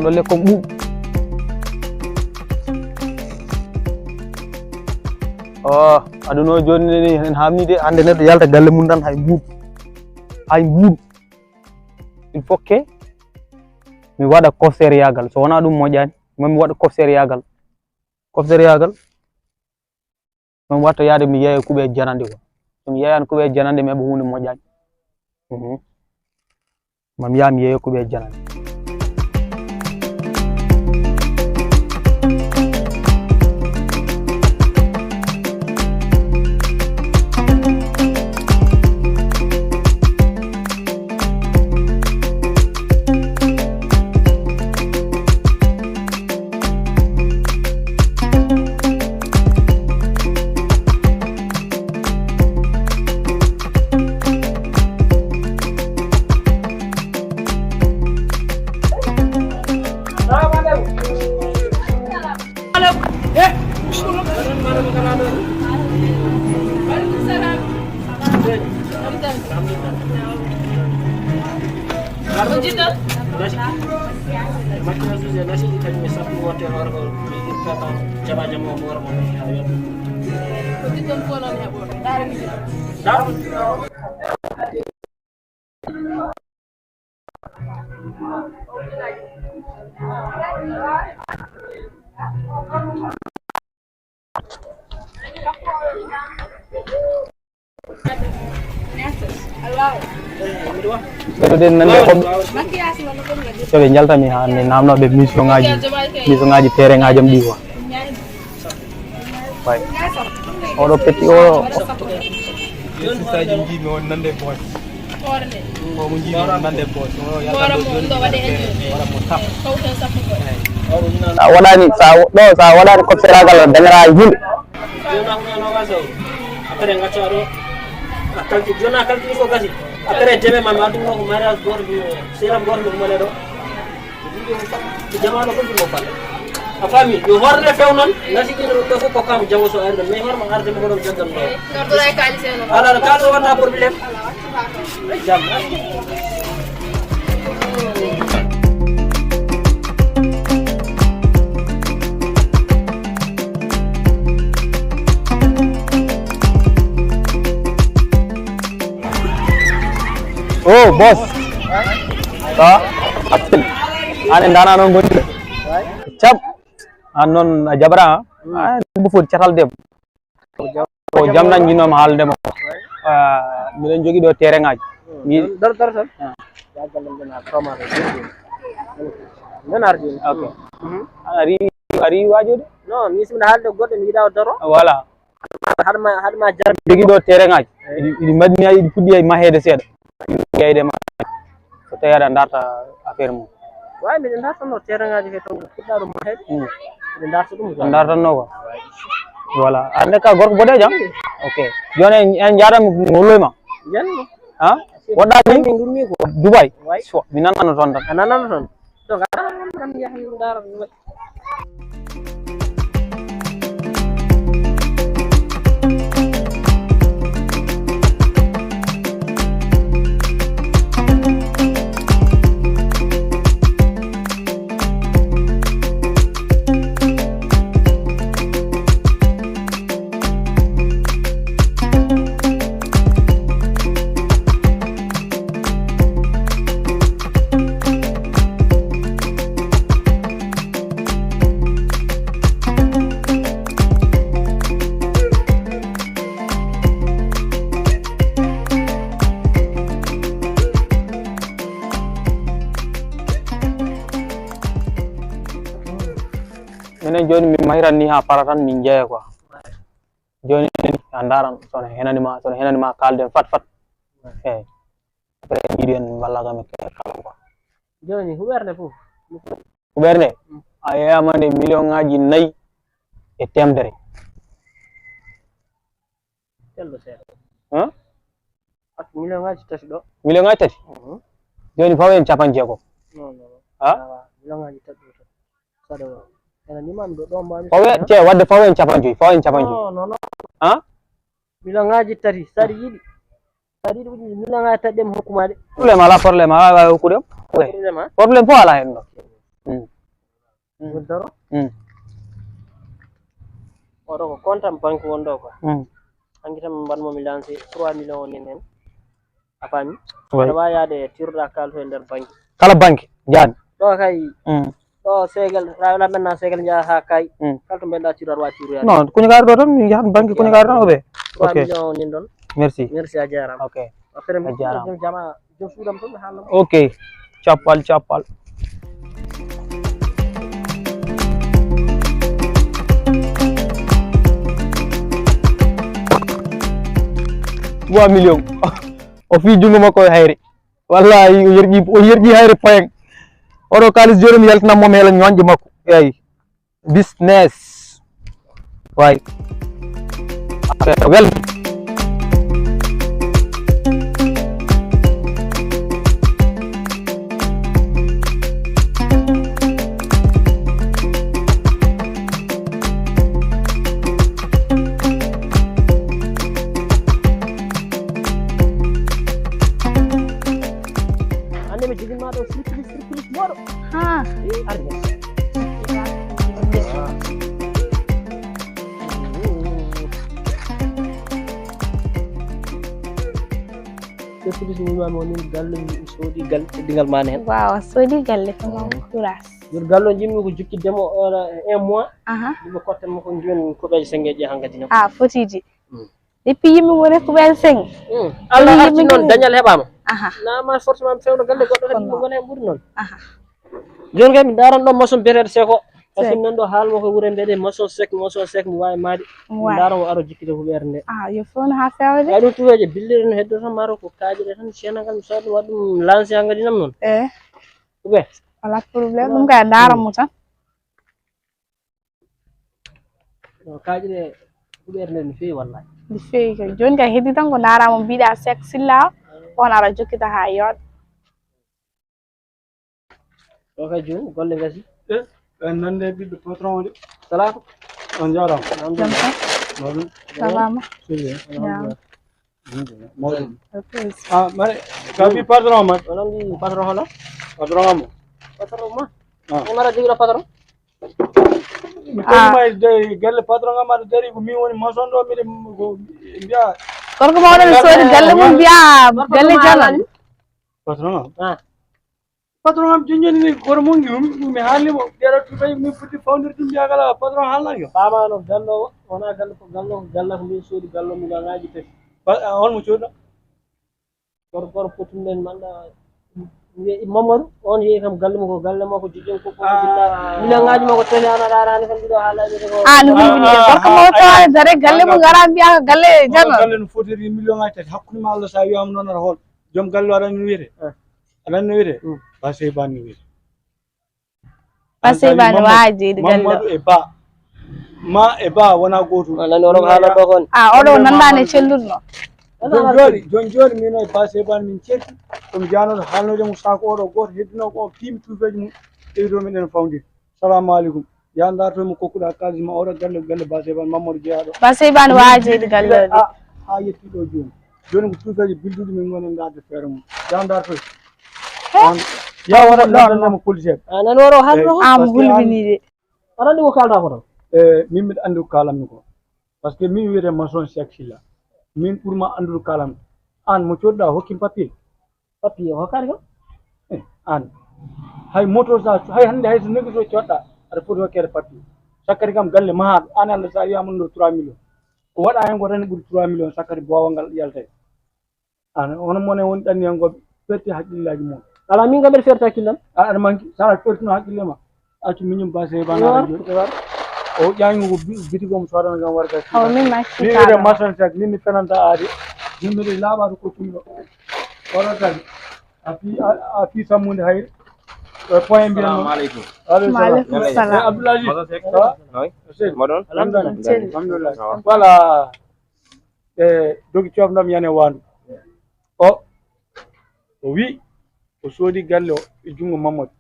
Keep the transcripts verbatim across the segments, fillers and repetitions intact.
Ɗo lekkon ɓuuɓ. O, aduna o jooni ni en haamni de, hannde neɗɗo yalta galle mum tan hay mbuuɗ. Hay mbuuɗ. Il faut que mi waɗa kofseeriyaagal. So wonaa ɗum moƴƴaani, ma mi waɗa kofseeriyaagal. Kofseeriyaagal. Ɗum watta yaade mi yeeya kuɓe janande ko. So mi yeeyani kuɓe janande mi heɓa huunde moƴƴaani. Mhm. Ma mi yaha mi yeeya kuɓe janande. Ɓeɗo den nande hoɓɓe. Yo ɓe njaltami ha mi namno ɓe mission ngaji, mission ngaji terrain ngaji am ɗi quoi. Way. Oɗo petit o. Exercise jimi on nande boy. Ko mo jimi on nande boy. O yalla do joni. Wara mo tap. Sa waɗani sa ɗo sa waɗani ko seragal dañata yimɓe. Joni a ko noon waso. Après ngacca ɗo. A kalti joni a kalti ko gasi. Après deme ma mi addu ko mariage goto bi selam goto ko mole ɗo. Ko jamaano ko ɗum o falle. A faami yo hoorde few noon nati ɗino ɗum ɗo fof ko kam jawo so arde mais hoorema arde mo ɗon jaggan ɗo. Ala no kaɗo wonta problème. Jam. Oh boss. Ba. Atin. Ane ndana non gondi. Cap. An non a jabra. Ah, bu fo catal debbo. Ko jam nan jinnooma haalde ma. Ah, miɗen jogii ɗo terrain ngaji. Mi dar dar tan. Jaggal ɗum ɗon a tomata. Nden ardi. Ok. Ari ari wajoɗe. Non mi simi haalde goɗɗo mi yiɗa o daro. Voilà. Haɗma haɗma jar. Jogii ɗo terrain ngaji. Iɗi mbaɗi mi iɗi puɗɗi ay maheede seeɗa. Yeyde ma so tawi aɗa darta affaire mum. Wawi miɗo dartanno terrain ngaji he toon puɗɗa ɗum maheede. Miɗo darta ɗum. Dartanno ko. Voilà ande ka gorko boɗejo am. Ok. Joni en jaadam ngolloy ma. Jan. Ha? Woɗɗa min ngurmi ko dubai. Mi nanano toon tan a nanano toon. Donc a nanano tan yaha ndara. Minen joni min mahiran ni ha para tan min jeeya quoi. Joni a ndaran sono henani ma sono henani ma kalden fat fat. Eyyi. Après mbiɗo en mballa kam e kala quoi. Joni huɓerde fof. Huɓerde a yeyama nde million ngaji nayyi e temedere. Telɗo seeɗa. Hein? Ak million ngaji tati ɗo. Million ngaji tati. Joni faw en capan jeego. Non non. Ha? Million ngaji tati ɗo. Saɗa wa. Ena nimami ɗo ɗo mbami. Faw en ce wadde faw en capan joyi faw en capan joyi. Non non. Ha? Million ngaji tati saɗa yiɗi. Saɗa yiɗi uji million ngaji tati ɗe mi hokkuma de. Problème ala problème a wawi wawi hokkude. Problème fof ala hen ɗo. Mm. Mm. Daro. Mm. Oɗo ko compte am banque wonɗo quoi. Mm. Hanki tan mbaɗ momi lancé trois millions o nen hen. A faami? Aɗa waawi yaade tiroɗa kaalis e nder banque. Kala banque njaami. Ɗo kay. Mm. Ɗo seegal, rawla men na seegal njaha ha kay. Mm. Kala to mbeɗa tiroɗa wa tiroya. Non, kuñagaare ɗo tan, mi yahat banque kuñagaare tan, oɓe. Trois millions o nen ɗon. Merci. Merci, a jarama. Ok. Après, a jarama. Jama, jom suudam tan, haalno. Ok. Cappal, cappal. Trois millions. O fi junngo makko e hayre. Wallahi, o yerƴi, o yerƴi hayre payen. Oɗo kaalis jooni mi yaltinan mo mi hela ñoñƴe makko. Eyi. Business. Way. Wel. Ande mi jogin ma ɗo surprise, surprise moɗo. Ha. Arde. Surprise mo wimami o nin galle mi soodi galle teddingal ma ne hen. Waaw, soodi galle ko non courage. Yor galle o jimmi ko jukki demo un mois. Aha. Ɗum ko kotten mo ko joni ko ɓeje sengeji hankadi no. Ah, fotiji. Mm. Depuis yimɓe mo rekuɓe en seng. Mm. Allah arti noon dañal heɓaama. Aha. Nama forcément mi fewno galle goɗɗo kadi yimɓe gona hen ɓuri noon. Aha. Jooni kay mi daran ɗon maçon biyeteeɗo Seko. Parce que nan ɗo haalmo ko wure mbeɗe maçon Sek, maçon Sek mi wawi maade. Mi daran o aro jikkita huɓeere nde. Ah, yo fewno ha fewde. Ay ɗum tuweje billire no heddo tan maro ko kaaji ɗe tan sena ngal mi sodde waɗ ɗum lancé hankadi nam noon. Eh. Ube. Wala problème. Ɗum kay daran mo tan. No kaaƴe ɗe huɓeere nden no feewi wallahi. No feewi kay. Jooni kay heddi tan ko ndaara mo mbiɗa Sek Silla o, on ara jokkita haa yooɗa. O kay jooni golle ngasi. E, en nande ɓiɗɗo patron o de. Salaam. On njaaraama. Jam tan. Mawɗum. Salaama. Seydi. Alhamdulillah. Mawɗum. Ok. Ah, mare, ka mbi patron ma? O nandi patron hola? Patron am. Patron ma? Ah. E mara jogiɗo patron? Mi kalima e de-, galle patron am aɗa dari ko min woni maçon ɗo, miɗen ko mbiya. Gorko mawɗo ne soodi galle mum mbiya galle jalo. Patron am. Ah. Patron am jooni jooni ni goto mo ngi mi haalni mo ɗeɗo tubay min fuɗɗi fawndirde ɗum mbiya kala patron haalnaki o. Faama no galle o wona galle ko galle o galle ko min soodi galle o million ngaji tati. Ba-, a, holmo cooda? Gorko gorko potum men manda wiye Mamadou on yehi kam galle mo ko galle mo ko jijjon ko ko dilla million ngaji mo ko tele ana darani kam ɗiɗo haala ɗiɗo ko. Ah, no hulɓini de gorko mo tawa dare galle mo ngara mbiya ko galle jalo. Galle no fotiri million ngaji tati hakkunde ma Allah sa wiyama noon aɗa hool. Joom galle o aɗa anndi no wiyetee? Eh. Aɗa anndi no wiyetee? Mm. Ba Seybaan no wiyetee. Ba Seybaan waaji jeydi galle o. Mamadou e Ba. Ma e Ba wona gootum. A nani oɗon haala ɗo kon. Ah, oɗo nanndaani e celluɗo no. Jooni jooni, jooni jooni min e Ba Seybaan min cetti. Ɗum jaanoɗo haalnoyde mo saako oɗo gooto heddino ko o piimi tuufeeji mum. Ɓeydo meɗen fawndiri. Salamu aleykum. Yaa ndaartoy mo kokkuɗaa kaalis ma oɗo galle ko galle Ba Seybaan Mamadou jeyaa ɗo. Ba Seybaan waawi jeyde galle o de. Ah, haa yetti ɗo jooni. Jooni ko tuufeeje bilduɗi min ngoni ndaarde feere mum. Yaa ndaartoy. He? An, yaa wara ɗon mo policier. A nani waro haalno? Eyi, ah, mo parce que hulɓini de. Aɗa anndi ko kaalɗaa ko ɗon? Eh, min mbiɗa anndi ko kaalammi ko. Parce que min wiyetee maçon Cheikh Sylla. Min ɓurma anndude kaalammi. Aan mo cooduɗaa hokkim papier. Papier o hokkaani kam. Eh, aan. Hay moto sa, hay hannde hay so négocio coɗɗa, aɗa foti hokkeede papier. Sakkati kam galle mahaaɗo, aan Allah sa wiyama ɗo trois millions. Ko waɗa hen ko tan ɓuri trois millions, sakkati boowal ngal yaltay. Aan, hono mone woni ɗanniyankoɓe, perti hakkillaaji mum. Ala min kam mbeɗa ferti hakkillam. A, aɗa manki, sa pertino hakkille ma. Accu miñum Ba Seybaan ara jooni. O ƴañi ko bi-, bitigo mo soodana kam warga. Awa min ma. Min wiyete Masan Seck, min mi fenanta aade. Min mbiɗa laaɓaade ko tumɗo. Oɗo tagi. A fi, a, a fi sammude hayre. E point mbiyan. Assalamu aleykum. Aleykum salam. Maaleykum salam. Eh, Abdoul Aziz. Masan Seck. Ah? Noy? Seck. Moɗon? Alhamdulillah. Alhamdulillah. Voilà. E dogi cofdam yane wandu. O, o wi o soodi galle o e junngo Mamadou.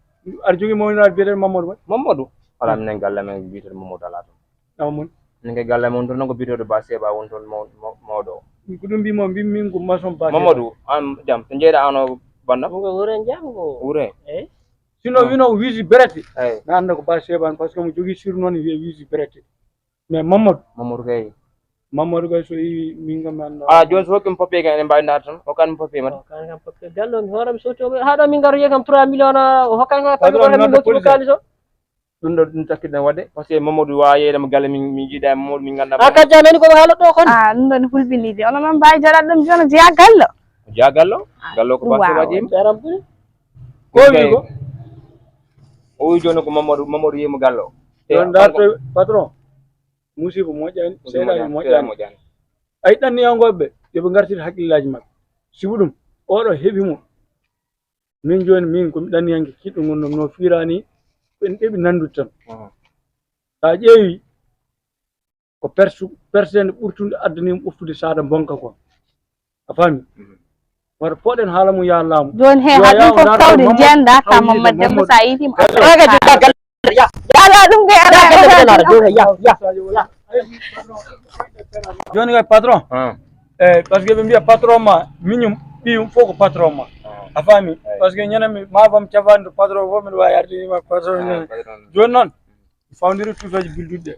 Aɗa jogii mawniraaɗo biyeteeɗo Mamadou waɗi? Mamadou? Alaa, minen galle men biyeteeɗo Mamadou alaa toon. Awa mon? Minen ke galle mon toon ko biyeteeɗo Ba Seba woni toon maw-, maw-, mawɗo o. Ko ɗum mbi mo, mbi min ko maçon Ba Seba. Mamadou, aan jam, to njeyɗaa aan o bannam? Ko wure jam ko. Wure? Eyi. Sinon, wino o wiisi berete. Eyi. Mi annda ko Ba Seban, par ce que mo jogii sur noon wiye wiisi berete. Mais Mamadou. Mamadou kay. Mamadou kay so yi min kam mi annda. Ah, jooni so hokkimi papier kay, ene mbawi ndaar tan. Hokkan mi papier mate. Oh, kan kam papier. Gallo mi hoore mi sowti o. Haa ɗo min ngaro yehi kam trois millions o hokkan kam papier o, min moƴƴi police kaalis o. Ɗum ɗo ɗum takkiɗen waɗde, par ce que Mamadou wawa yeeyde mo galle min, min jiiɗa e Mamadou, min ngannda. Ah, Mamadou. Kadi jam en ko haala ɗo kon. Ah, ɗum ɗon hulɓinii de. Ono noon mbawi jaɗat ɗum jooni jeya gallo. Jeya gallo? Gallo ko Ba Sebaji. Jaram ɓuri. Ko wi ko? O wi jooni ko Mamadou, Mamadou yeeyimo gallo. Jooni ndaarto patron. Musiba moƴƴani, seyɗaani moƴƴani. Ay ɗanniyankoɓe ɓe, yo ɓe ngartir hakkillaaji maɓɓe. Sibu ɗum, oɗo heɓi mo. Min jooni, min ko mi ɗanniyanke kiɗɗo ngonɗo mi no fiirani, en ɗeɓi nanndude tan. Mhm. So a ƴeewi, ko persu-, persende ɓurtunde addani mo ɓoftude saada bonka ko. A faami? Mhm. Wata pooɗen haala mum yaha laamu. Jooni he haɗum fof tawde jeenɗa ka Mamadou Demba sa yiiti mo. Ala ɗum kay ala. Jooni kay patron. Ah. Eh, par ce que ɓe mbiya patron ma, miñum, ɓiyum fof ko patron ma. Ah. A faami? Eyi. Par ce que ñande mi ma fam cafani to patron fof mbiɗa wawi arde wima patron. Ah, patron. Jooni noon, fawndiri tutoji bilduɗi ɗe.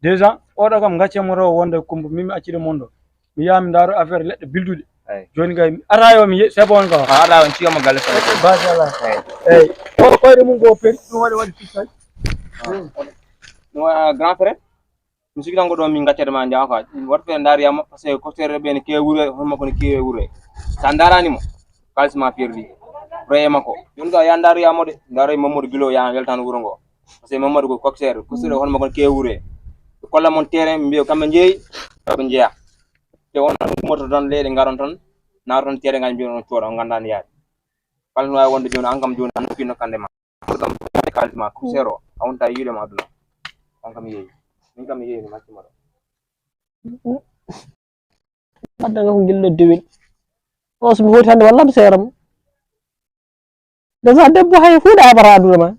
Déjà, oɗo kam gacce mo taw wonde kumba, min mi accide mon ɗo. Mi yaha mi ndaaro affaire leɗɗe bilduɗe. Eyi. Jooni kay, mi ara yo mi ye-, c'est bon quoi. Ah, ala on ciyo mo galle fay. Machallah. Eyi. Eyi. Ko koyɗe mum ko peri, ɗum waɗi waɗi fittal. Ah. Mo, ah, grand frère, mi sikki tan ko ɗo min gaccata ma njawa quoi. Waɗi feere ndaari yamma, par ce que coxeur ɓe ne keewi wure, hono makko ne keewi wure. Sa ndaarani mo, kaalis ma perdi. Roye makko. Jooni ka ya ndaari yamma de, ndaaro Mamadou Guilo ya weltan wuro ngo. Par ce que Mamadou ko coxeur, coxeur hono makko ne keewi wure. Ɓe kolla mon terrain, ɓe mbiya kamɓe njeeyi, ɓe njeeya. Te on ummoto tan leyɗe ngaron tan, naaro tan terrain ngal mbiyon on cooda, on nganndaani yaade. Kala no waawi wonde jooni, an kam jooni, an nokki nokkande ma. Kam kaalis ma, coxeur o, a wonta yiide ma aduna. On kam yeeyi. Min kam mi yeeyi, mi macci mo ɗo. Wadda nga ko gilɗo dewel. O so mi hooti hannde wallam seeram. Déjà debbo hay huuɗa e bara aduna ma.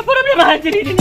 Problème ha jiri ni.